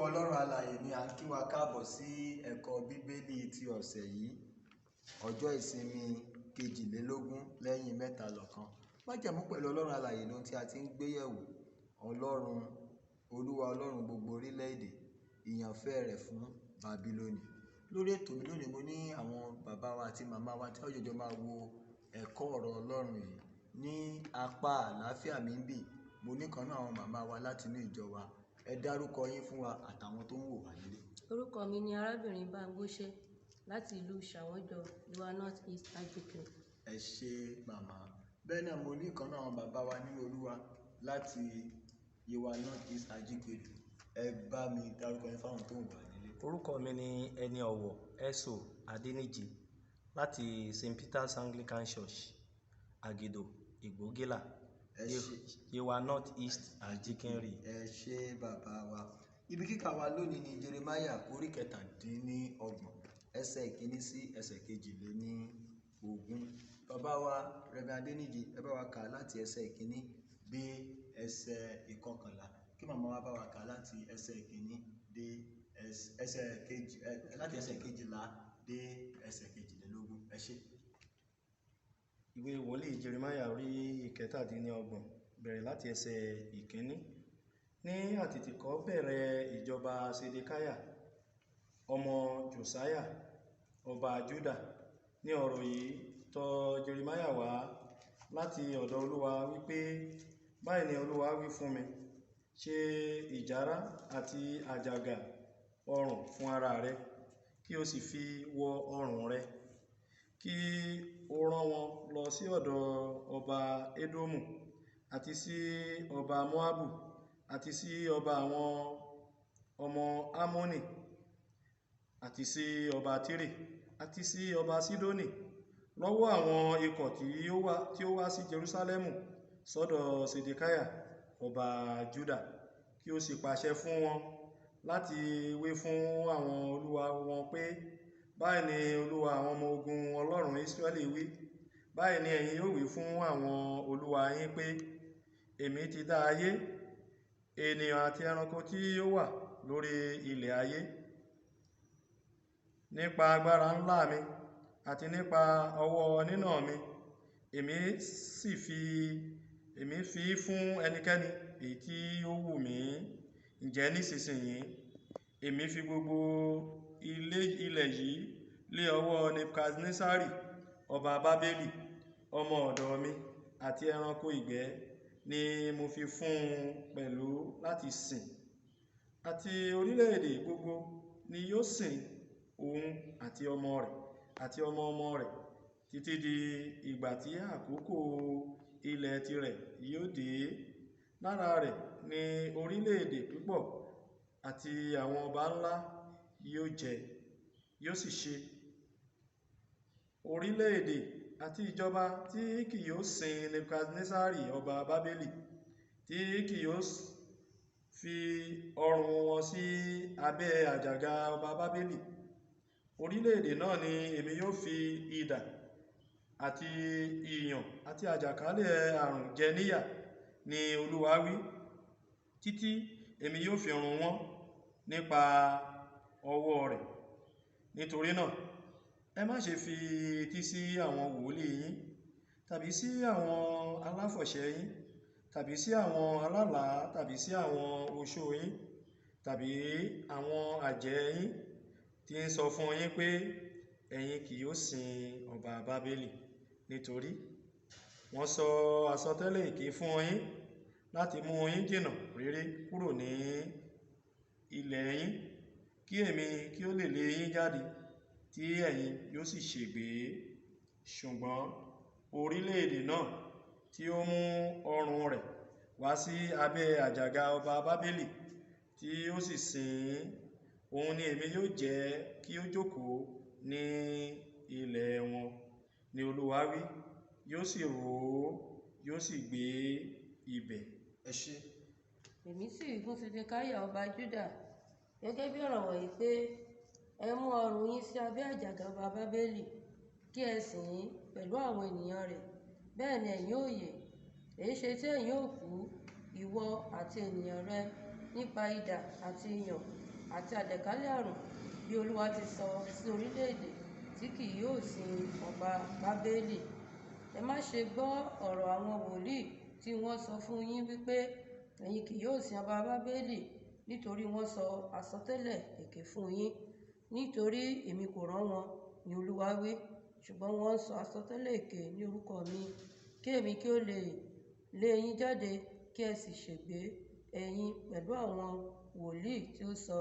Ọlọ́run alààyè ni à ń kí wa káàbọ̀ sí ẹ̀kọ́ Bíbélì ti ọ̀sẹ̀ yìí, ọjọ́ ìsinmi 22 lẹ́yìn mẹ́ta lọ́kan. Májẹ̀mú pẹ̀lú Ọlọ́run alààyè ni ohun tí a ti ń gbé yẹ̀wò. Ọlọ́run, Olúwa Ọlọ́run gbogbo orílẹ̀-èdè, ìyànfẹ́ rẹ̀ fún Bábílónì. Lórí ètò mi lónìí, mo ní àwọn bàbá wa àti màmá wa tí a ó jọjọ máa wo ẹ̀kọ́ ọ̀rọ̀ Ọlọ́run yìí. Ní apá àlàáfíà mi ń bì, mo ní kan náà àwọn màmá wa láti inú ìjọ wa. Ẹ dárúkọ yín fún wa àtàwọn tó ń wò wá nílé. Orúkọ mi ni arábìnrin Bámgbóṣé láti ìlú Ṣàwọ́njọ, Yewa North East Ajikin. Ẹ ṣé màmá. Bẹ́ẹ̀ náà mo ní kan náà àwọn bàbá wa nínú Olúwa láti Yewa North East Ajikin. Ẹ bá mi dárúkọ yín fáwọn tó ń wò wá nílé. Orúkọ mi ni ẹni ọ̀wọ̀ Ẹ̀sọ́ Adéníjì láti St. Peter's Anglican Church, Àgìdò, Ìgbógìlà, Ẹ ṣé. Yewa North East Ajikinri. Ẹ ṣé bàbá wa. Ibi kíkà wa lónìí ni Jeremáyà orí 37, ẹsẹ̀ 1 sí ẹsẹ̀ 22. Bàbá wa Reverend Adéníjì, ẹ bá wa kà láti ẹsẹ̀ 1 dé ẹsẹ̀ 11. Kí màmá wa bá wa kà láti ẹsẹ̀ 1 dé ẹsẹ̀ kejì, láti ẹsẹ̀ 12 dé ẹsẹ̀ 22. Ẹ ṣé. Ìwé wòlíì Jeremáyà orí 37 bẹ̀rẹ̀ láti ẹsẹ̀ 1. Ní àtètèkọ́ bẹ̀rẹ̀ ìjọba Sedekiah, ọmọ Josiah, ọba Juda, ní ọ̀rọ̀ yìí tọ̀ Jeremáyà wá láti ọ̀dọ̀ Olúwa wípé, báyìí ni Olúwa wí fún mi, ṣe ìjárá àti àjàgà ọrùn fún ara rẹ, kí o sì fi wọ ọrùn rẹ, kí o rán wọn lọ sí ọ̀dọ̀ ọba Édómù, àti sí ọba Moabu, àti sí ọba àwọn ọmọ Ammoni, àti sí ọba Tírè, àti sí ọba Sidoni, lọ́wọ́ àwọn ikọ̀ tí ó wá sí Jerúsálẹ́mù sọ́dọ̀ Sedekiah ọba Juda, kí ó sì pàṣẹ fún wọn láti wí fún àwọn olúwa wọn pé, báyìí ni Olúwa àwọn ọmọ ogun Ọlọ́run Ísírẹ́lì wí, báyìí ni ẹ̀yin yóò wí fún àwọn olúwa yín pé, èmi ti dá ayé, ènìyàn àti ẹranko tí ó wà lórí ilẹ̀ ayé, nípa agbára ńlá mi àti nípa ọwọ́ nínà mi, èmi sì fi, èmi fi fún ẹnikẹ́ni èyí tí ó wù mí. Ǹjẹ́ nísinsìnyí èmi fi gbogbo ilẹ̀ yìí lé ọwọ́ Nebukadnesari ọba Bábélì, ọmọ ọ̀dọ̀ mi, àti ẹranko ìgbẹ́ ni mo fi fún un pẹ̀lú láti sìn, àti orílẹ̀-èdè gbogbo ni yóò sìn òun àti ọmọ rẹ̀ àti ọmọ ọmọ rẹ̀ títí di ìgbà tí àkókò ilẹ̀ tirẹ̀ yóò dé. Lára rẹ̀ ni orílẹ̀-èdè púpọ̀ àti àwọn ọba ńlá yóò jẹ, yóò sì ṣe. Orílẹ̀-èdè àti ìjọba tí kì yóò sin Nebukadnesari ọba Bábélì, tí kì yóò fi ọrùn wọn sí abẹ́ àjàgà ọba Bábélì, orílẹ̀-èdè náà ni èmi yóò fi idà àti ìyàn àti àjàkálẹ̀ àrùn jẹ níyà, ni Olúwa wí, títí èmi yóò fi run wọ́n nípa ọwọ́ rẹ̀. Nítorí náà, ẹ má ṣe fi etí sí àwọn wòlíì yín, tàbí sí àwọn aláfọ̀ṣẹ yín, tàbí sí àwọn alálàá, tàbí sí àwọn oṣó yín, tàbí àwọn àjẹ́ yín tí ń sọ fún yín pé ẹ̀yin kì yóò sin ọba Bábélì. Nítorí wọ́n sọ àsọtẹ́lẹ̀ èké fún yín láti mú yín jìnnà réré kúrò ní ilẹ̀ yín, kí èmi kí ó lè lé yín jáde, tí ẹ̀yin yóò sì ṣègbé. Ṣùgbọ́n orílẹ̀-èdè náà tí ó mú ọrùn rẹ̀ wá sí abẹ́ àjàgà ọba Bábélì, tí ó sì sìn, òun ni èmi yóò jẹ́ kí ó jókòó ní ilẹ̀ wọn, ni Olúwa wí, yóò sì rò ó, yóò sì gbé ibẹ̀. Ẹ ṣé. Èmi sì wí fún Sedekiah ọba Juda gẹ́gẹ́ bí ọ̀rọ̀ wọ̀nyí pé, ẹ mú ọrùn yín sí abẹ́ àjàgà ọba Bábélì, kí ẹ sìn ín pẹ̀lú àwọn ènìyàn rẹ̀, bẹ́ẹ̀ ni ẹ̀yin ó yè. Èéṣe tí ẹ̀yin ó kú, ìwọ àti ènìyàn rẹ nípa idà àti ìyàn àti àjàkálẹ̀ àrùn, bí Olúwa ti sọ sí orílẹ̀-èdè tí kì yóò sin ọba Bábélì. Ẹ má ṣe gbọ́ ọ̀rọ̀ àwọn wòlíì tí wọ́n sọ fún yín wípé ẹ̀yin kì yóò sin ọba Bábélì, nítorí wọ́n sọ àsọtẹ́lẹ̀ èké fún yín. Nítorí èmi kò rán wọn, ni Olúwa wí, ṣùgbọ́n wọ́n sọ àsọtẹ́lẹ̀ èké ní orúkọ mi, kí èmi kí ó lè lé yín jáde, kí ẹ sì ṣègbé ẹ̀yin pẹ̀lú àwọn wòlíì tí ó sọ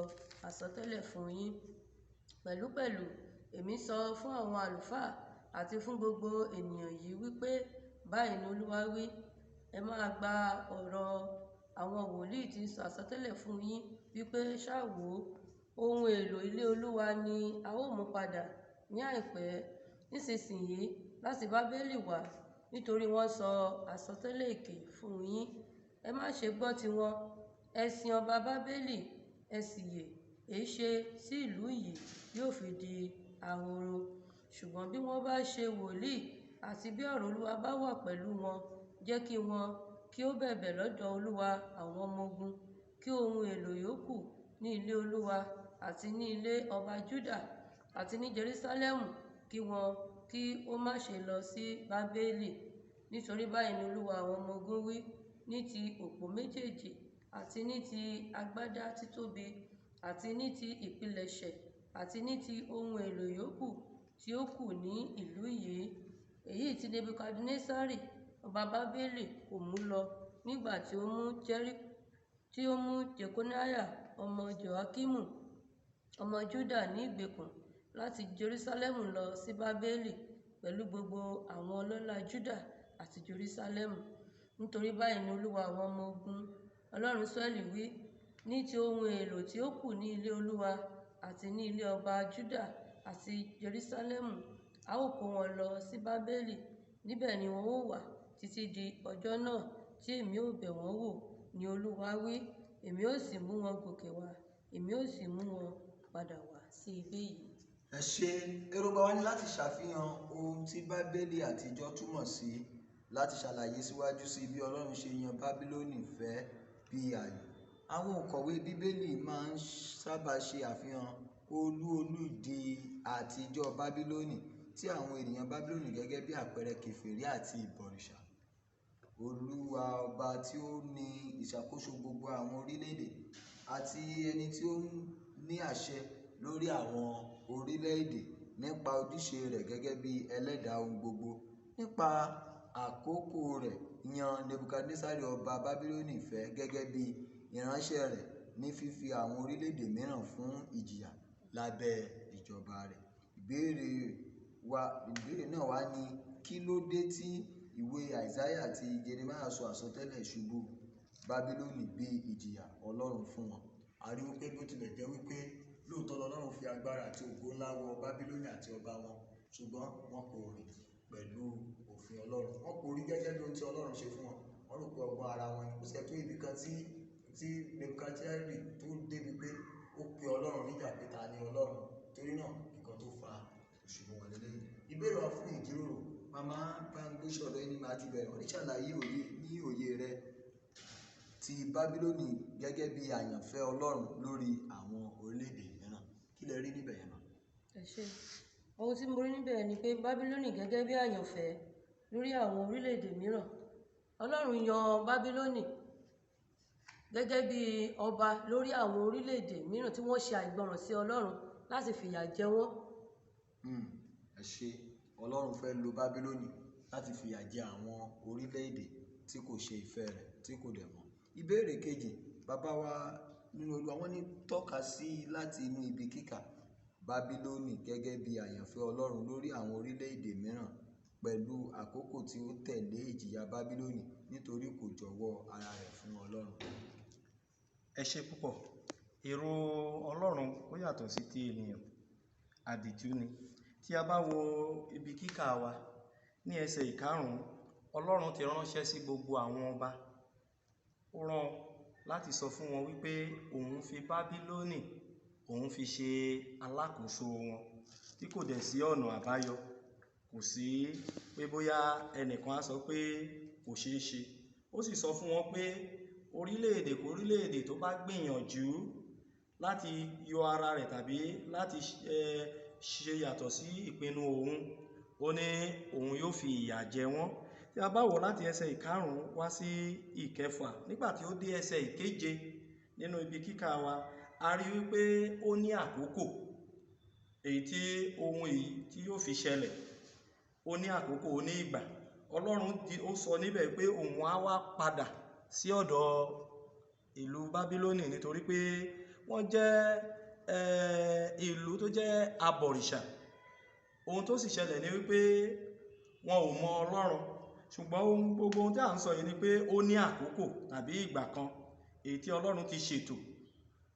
àsọtẹ́lẹ̀ fún yín. Pẹ̀lúpẹ̀lú èmi sọ fún àwọn àlùfáà àti fún gbogbo ènìyàn yìí wípé báyìí ni Olúwa wí, ẹ máa gba ọ̀rọ̀ àwọn wòlíì tí ń sọ àsọtẹ́lẹ̀ fún yín wípé ṣá wò ó, ohun èlò ilé Olúwa ni a ó mú padà ní àìpẹ́ nísinsìnyí láti Bábélì wá, nítorí wọ́n sọ àsọtẹ́lẹ̀ èké fún yín. Ẹ má ṣe gbọ́ tiwọn, ẹ sin ọba Bábélì, ẹ sì yè, èéṣe tí ìlú yìí yóò fi di ahoro. Ṣùgbọ́n bí wọ́n bá ṣe wòlíì àti bí ọ̀rọ̀ Olúwa bá wà pẹ̀lú wọn, jẹ́ kí wọn kí ó bẹ̀bẹ̀ lọ́dọ̀ Olúwa àwọn ọmọ ogun, kí ohun èlò yòókù ní ilé Olúwa àti ní ilé ọba Júdà àti ní Jerúsálẹ́mù kí wọn kí ó má ṣe lọ sí Bábélì. Nítorí báyìí ni Olúwa àwọn ọmọ ogun wí, ní ti òpó méjèèjì àti ní ti agbádá títóbi àti ní ti ìpilẹ̀ṣẹ̀ àti ní ti ohun èlò yòókù tí ó kù ní ìlú yìí, èyí tí Nebukadnesari ọba Bábélì kò mú lọ nígbà tí ó mú Jekoniah ọmọ Jehoiakimu ọmọ Júdà ní ìgbèkùn láti Jerúsálẹ́mù lọ sí Bábélì pẹ̀lú gbogbo àwọn ọlọ́lá Júdà àti Jerúsálẹ́mù. Nítorí báyìí ni Olúwa àwọn ọmọ ogun Ọlọ́run Ísírẹ́lì wí, ní ti ohun èlò tí ó kù ní ilé Olúwa àti ní ilé ọba Júdà àti Jerúsálẹ́mù, a ó kó wọn lọ sí Bábélì, níbẹ̀ ni wọn ó wà títí di ọjọ́ náà tí èmi ó bẹ̀ wọ́n wò, ni Olúwa wí, èmi ó sì mú wọn gòkè wá, èmi ó sì mú wọn padà wá sí ibí yìí. Ẹ ṣé. Èròǹgbà wa ní láti ṣàfihàn ohun tí Bábélì àtijọ́ túmọ̀ sí, láti ṣàlàyé síwájú sí bí Ọlọ́run ṣe yan Bábílónì fẹ́ bí ààyò. Àwọn òǹkọ̀wé Bíbélì máa ń sábà ṣe àfihàn olú-olùdí àtijọ́ Bábílónì tí àwọn ènìyàn Bábílónì gẹ́gẹ́ bí àpẹẹrẹ kèfèrí àti ìbọ̀rìṣà. Olúwa ọba tí ó ní ìṣàkóso gbogbo àwọn orílẹ̀-èdè àti ẹni tí ó ní àṣẹ lórí àwọn orílẹ̀-èdè nípa ojúṣe rẹ̀ gẹ́gẹ́ bí ẹlẹ́dàá ohun gbogbo. Nípa àkókò rẹ̀ yan Nebukadnesari ọba Bábílónì fẹ́ gẹ́gẹ́ bí ìránṣẹ́ rẹ̀ ní fífi àwọn orílẹ̀-èdè mìíràn fún ìjìyà lábẹ́ ìjọba rẹ̀. Ìbéèrè náà wá ní kí ló dé tí ìwé Àìsáyà àti Jeremáyà sọ àsọtẹ́lẹ̀ ìṣubú Bábílónì bí ìjìyà Ọlọ́run fún wọn. A rí wípé bó tilẹ̀ jẹ́ wípé lóòótọ́ lọ́lọ́run fi agbára àti ògo ńlá wọ Bábílónì àti ọba wọn, ṣùgbọ́n wọn kò rìn pẹ̀lú òfin Ọlọ́run. Wọn kò rí gẹ́gẹ́ bí ohun tí Ọlọ́run ṣe fún wọn. Wọ́n rò pé ọgbọ́n ara wọn ni. Ó sì tó ibì kan tí Nebukadnesari tó débi pé ó pe Ọlọ́run níjà pé ta ni Ọlọ́run. Torí náà nǹkan tó fa ìṣubú wọn lélẹ́yìn. Ìbéèrè wa fún ìjíròrò, màmá Bámgbóṣe ọ̀dọ́ ẹni máa ti bẹ̀rẹ̀. Wọ́n ní ṣàlàyé ní òye rẹ ti Bábílónì gẹ́gẹ́ bí àyànfẹ́ Ọlọ́run lórí àwọn orílẹ̀-èdè mìíràn. Kí lẹ rí níbẹ̀ yẹn náà? Ẹ ṣé. Ohun tí mo rí níbẹ̀ ni pé Bábílónì gẹ́gẹ́ bí àyànfẹ́ lórí àwọn orílẹ̀-èdè mìíràn. Ọlọ́run yan Bábílónì gẹ́gẹ́ bí ọba lórí àwọn orílẹ̀-èdè mìíràn tí wọ́n ṣe àìgbọràn sí Ọlọ́run láti fìyà jẹ wọ́n. Ẹ ṣé. Ọlọ́run fẹ́ lo Bábílónì láti fìyà jẹ àwọn orílẹ̀-èdè tí kò ṣe ìfẹ́ rẹ̀, tí kò dẹ̀ mọ̀. Ìbéèrè kejì, bàbá wa nínú Olúwa, wọ́n ní tọ́ka sí láti inú ibi kíkà Bábílónì gẹ́gẹ́ bí àyànfẹ́ Ọlọ́run lórí àwọn orílẹ̀-èdè mìíràn pẹ̀lú àkókò tí ó tẹ̀lé ìjìyà Bábílónì nítorí kò jọ̀wọ́ ara rẹ̀ fún Ọlọ́run. Ẹ ṣé púpọ̀. Èrò Ọlọ́run ó yàtọ̀ sí ti ènìyàn, àdìtú ni. Tí a bá wo ibi kíkà wa ní ẹsẹ̀ ìkarùn-ún, Ọlọ́run ti ránṣẹ́ sí gbogbo àwọn ọba. Ó rán láti sọ fún wọn wípé òun fi Bábílónì, òun fi ṣe alákòóso wọn, tí kò dẹ̀ sí ọ̀nà àbáyọ. Kò sí pé bóyá ẹnìkan á sọ pé kò ṣeé ṣe. Ó sì sọ fún wọn pé orílẹ̀-èdè kórílẹ̀-èdè tó bá gbìyànjú láti yọ ara rẹ̀ tàbí láti ṣe yàtọ̀ sí ìpinnu òun, ó ní òun yóò fi ìyà jẹ wọ́n. Tí a bá wò láti ẹsẹ̀ ìkarùn-ún wá sí ìkẹfà, nígbà tí ó dé ẹsẹ̀ ìkeje nínú ibi kíkà wa, a rí wípé ó ní àkókò èyí tí ohun èyí tí yóò fi ṣẹlẹ̀. Ó ní àkókò, ó ní ìgbà. Ọlọ́run ó sọ níbẹ̀ pé òun á wá padà sí ọ̀dọ̀ ìlú Bábílónì, nítorí pé wọ́n jẹ́ ìlú tó jẹ́ abọ̀rìṣà. Ohun tó sì ṣẹlẹ̀ ni wípé wọn ò mọ Ọlọ́run. Ṣùgbọ́n gbogbo ohun tí à ń sọ yìí ni pé ó ní àkókò tàbí ìgbà kan èyí tí Ọlọ́run ti ṣètò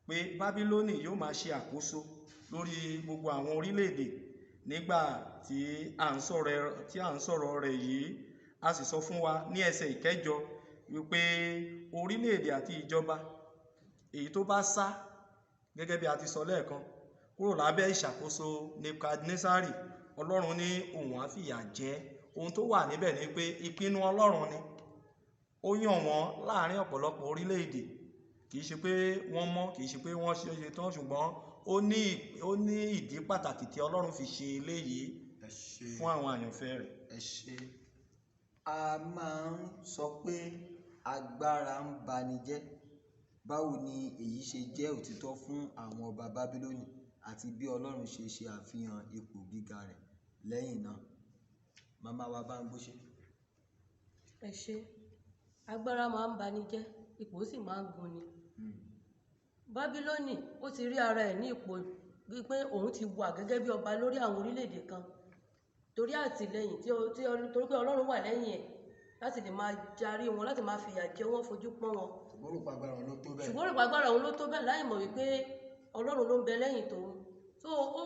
pé Bábílónì yóò máa ṣe àkóso lórí gbogbo àwọn orílẹ̀-èdè nígbà tí à ń sọ̀rọ̀ rẹ̀ yìí. A sì sọ fún wa ní ẹsẹ̀ ìkẹjọ wípé orílẹ̀-èdè àti ìjọba èyí tó bá sá, gẹ́gẹ́ bí a ti sọ lẹ́ẹ̀kan, kúrò lábẹ́ ìṣàkóso Nebukadnesari, Ọlọ́run ní òun á fìyà jẹ. Ohun tó wà níbẹ̀ ni pé ìpinnu Ọlọ́run ni. Ó yàn wọ́n láàrin ọ̀pọ̀lọpọ̀ orílẹ̀-èdè. Kì í ṣe pé wọ́n mọ́, kì í ṣe pé wọ́n ṣe tán, ṣùgbọ́n ó ní ìdí pàtàkì tí Ọlọ́run fi ṣe eléyìí fún àwọn àyànfẹ́ rẹ̀. Ẹ ṣé. A máa ń sọ pé agbára ń bani jẹ́. Báwo ni èyí ṣe jẹ́ òtítọ́ fún àwọn ọba Bábílónì àti bí Ọlọ́run ṣe ṣe àfihàn ipò gíga rẹ̀ lẹ́yìn náà? Màmá wa Bámgbóṣé. Ẹ ṣé. Agbára máa ń bani jẹ́, ipò sì máa ń gunni. Bábílónì ó ti rí ara ẹ̀ ní ipò wípé òun ti wà gẹ́gẹ́ bí ọba lórí àwọn orílẹ̀-èdè kan, torí àtìlẹ́yìn torí pé Ọlọ́run wà lẹ́yìn ẹ̀ láti lè máa jarí wọn, láti máa fìyà jẹ wọ́n, fojú pọ́n wọn. Ṣùgbọ́n ó rò pé agbára òun ló tó bẹ́ẹ̀. Ṣùgbọ́n ó rò pé agbára òun ló tó bẹ́ẹ̀ láì mọ̀ wípé Ọlọ́run ló ń bẹ lẹ́yìn tòun. So ó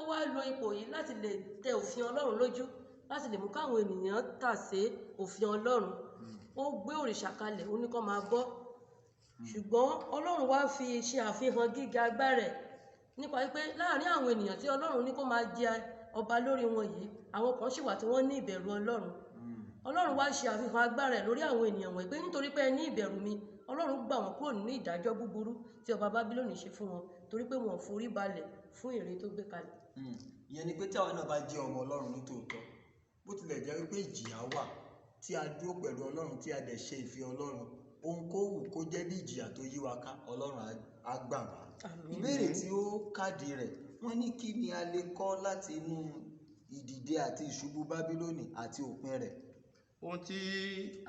wá lo ipò yìí láti lè tẹ òfin Ọlọ́run lójú, láti lè mú káwọn ènìyàn tà sí òfin Ọlọ́run. Ó gbé òrìṣà kalẹ̀, ó ní kó máa bọ́. Ṣùgbọ́n Ọlọ́run wá fi ṣe àfihàn gíga agbára rẹ̀ nípa wípé láàárín àwọn ènìyàn tí Ọlọ́run ní kó máa jẹ ọba lórí wọn yìí, àwọn kan ṣì wà tí wọ́n ní ìbẹ̀rù Ọlọ́run. Ọlọ́run wá ṣe àfihàn agbára rẹ̀ lórí àwọn ènìyàn wọ̀nyí pé nítorí pé ẹ ní ìbẹ̀rù mi, Ọlọ́run gbà wọ́n kúrò nínú ìdájọ́ búburú tí ọba Bábílónì ṣe fún wọn, torí pé wọn ò forí balẹ̀ fún ère tó gbé kalẹ̀. Ìyẹn ni pé tí àwa náà bá jẹ́ ọmọ Ọlọ́run nítòótọ́, bó tilẹ̀ jẹ́ wípé ìjìyà wà tí a dúró pẹ̀lú Ọlọ́run, tí a dẹ̀ ṣe ìfẹ́ Ọlọ́run, ohunkóhun kó jẹ́ bí ìjìyà tó yí wa ká, Ọlọ́run á gbà wá. Ìbéèrè tí ó kádìí rẹ̀, wọ́n ní kí ni a lè kọ́ láti inú ìdìde àti ìṣubú Bábílónì àti òpin rẹ̀? Ohun tí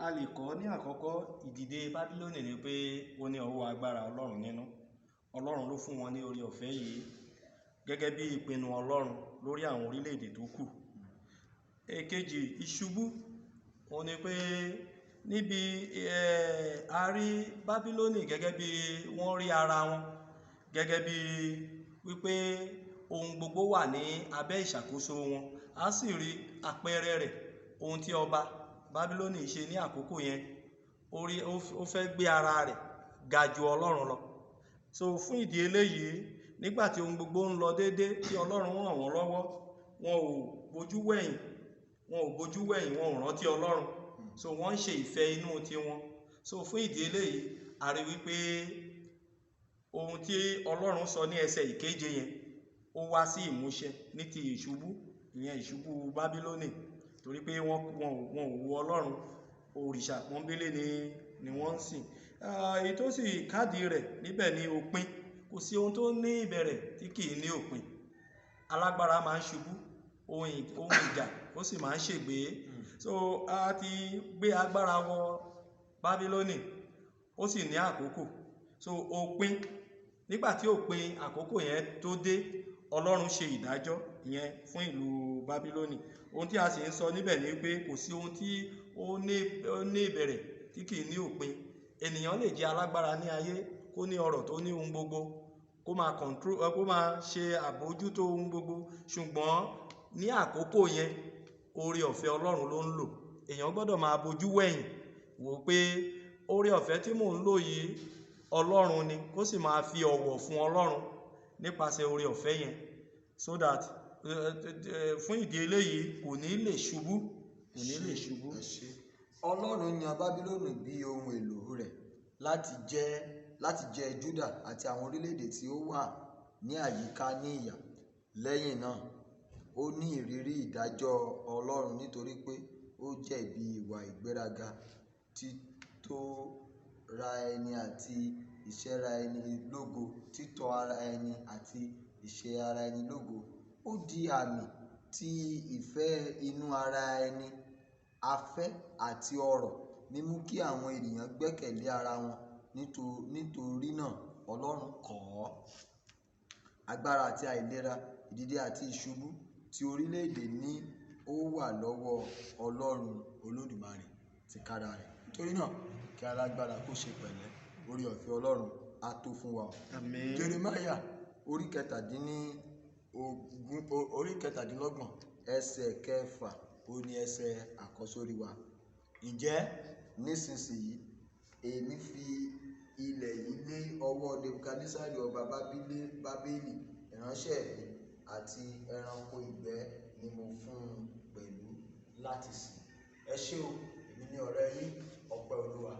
a lè kọ́ ní àkọ́kọ́ ìdìde Bábílónì ni pé ó ní ọwọ́ agbára Ọlọ́run nínú. Ọlọ́run ló fún wọn ní oore ọ̀fẹ́ yìí gẹ́gẹ́ bí ìpinnu Ọlọ́run lórí àwọn orílẹ̀-èdè tó kù. Èkejì, ìṣubú, òun ni pé níbi a rí Bábílónì gẹ́gẹ́ bí wọ́n rí ara wọn, gẹ́gẹ́ bí wípé ohun gbogbo wà ní abẹ́ ìṣàkóso wọn. A sì rí àpẹẹrẹ rẹ̀, ohun tí ọba Bábílónì ṣe ní àkókò yẹn, ó fẹ́ gbé ara rẹ̀ ga ju Ọlọ́run lọ. So fún ìdí eléyìí, nígbà tí ohun gbogbo ń lọ déédé, tí Ọlọ́run ràn wọ́n lọ́wọ́, wọn ò bojú wẹ̀yìn, wọn ò rántí Ọlọ́run. So wọ́n ń ṣe ìfẹ́ inú tiwọn. So fún ìdí eléyìí, a rí wípé ohun tí Ọlọ́run sọ ní ẹsẹ̀ ìkeje yẹn, ó wá sí ìmúṣẹ ní ti ìṣubú, ìyẹn ìṣubú Bábílónì, torí pé wọn ò wo Ọlọ́run, òrìṣà pọ́nbélé ni wọ́n ń sìn. Èyí tó sì kádìí rẹ̀ níbẹ̀ ni òpin. Kò sí ohun tó ní ìbẹ̀rẹ̀ tí kì í ní òpin. Alágbára máa ń ṣubú, ohun ìjà ó sì máa ń ṣègbé. So a ti gbé agbára wọ Bábílónì, ó sì ní àkókò. So òpin, nígbà tí òpin àkókò yẹn tó dé, Ọlọ́run ṣe ìdájọ́ ìyẹn fún ìlú Bábílónì. Ohun tí a sì ń sọ níbẹ̀ ni pé kò sí ohun tí ó ní ìbẹ̀rẹ̀ tí kì í ní òpin. Ènìyàn lè jẹ́ alágbára ní ayé, kó ní ọrọ̀ tó ní ohun gbogbo, kó máa control, kó máa ṣe àbójútó ohun gbogbo, ṣùgbọ́n ní àkókò yẹn, oore ọ̀fẹ́ Ọlọ́run ló ń lò. Èèyàn gbọ́dọ̀ máa bojú wẹ̀yìn wò pé oore ọ̀fẹ́ tí mò ń lò yìí Ọlọ́run ni, kó sì máa fi ọ̀wọ̀ fún Ọlọ́run nípasẹ̀ oore ọ̀fẹ́ yẹn, so that fún ìdí eléyìí kò ní lè ṣubú, kò ní lè ṣubú. Ọlọ́run yan Bábílónì bí ohun èlò rẹ̀ láti jẹ Júdà àti àwọn orílẹ̀-èdè tí ó wà ní àyíká ní ìyà. Lẹ́yìn náà, ó ní ìrírí ìdájọ́ Ọlọ́run nítorí pé ó jẹ̀bi ìwà ìgbéraga, títọ́ ra ẹni àti ìṣera ẹni lógo, títọ́ ara ẹni àti ìṣe ara ẹni lógo. Ó di àmì ti ìfẹ́ inú ara ẹni, afẹ́ àti ọrọ̀, mímú kí àwọn ènìyàn gbẹ́kẹ̀lé ara wọn. Nítorí náà Ọlọ́run kọ̀ ọ́. Agbára àti àìlera, ìdìde àti ìṣubú ti orílẹ̀-èdè ní ó wà lọ́wọ́ Ọlọ́run Olódùmarè tìkára rẹ̀. Nítorí náà, kí alágbára kó ṣe pẹ̀lẹ́, oore ọ̀fẹ́ Ọlọ́run á tó fún wa. Àmín. Jeremiah orí 37, orí 27, ẹsẹ̀ 6, ó ní ẹsẹ̀ àkọ́sórí wa. Ǹjẹ́ nísinsìnyí èmi fi ilẹ̀ yìí lé ọwọ́ Nebukadnesari ọba Bábélì, ìránṣẹ́ mi àti ẹranko ìgbẹ́ ni mo fún un pẹ̀lú láti sìn. Ẹ ṣé o, èmi ní ọ̀rẹ́ yín, Ọpẹ́ Olúwa.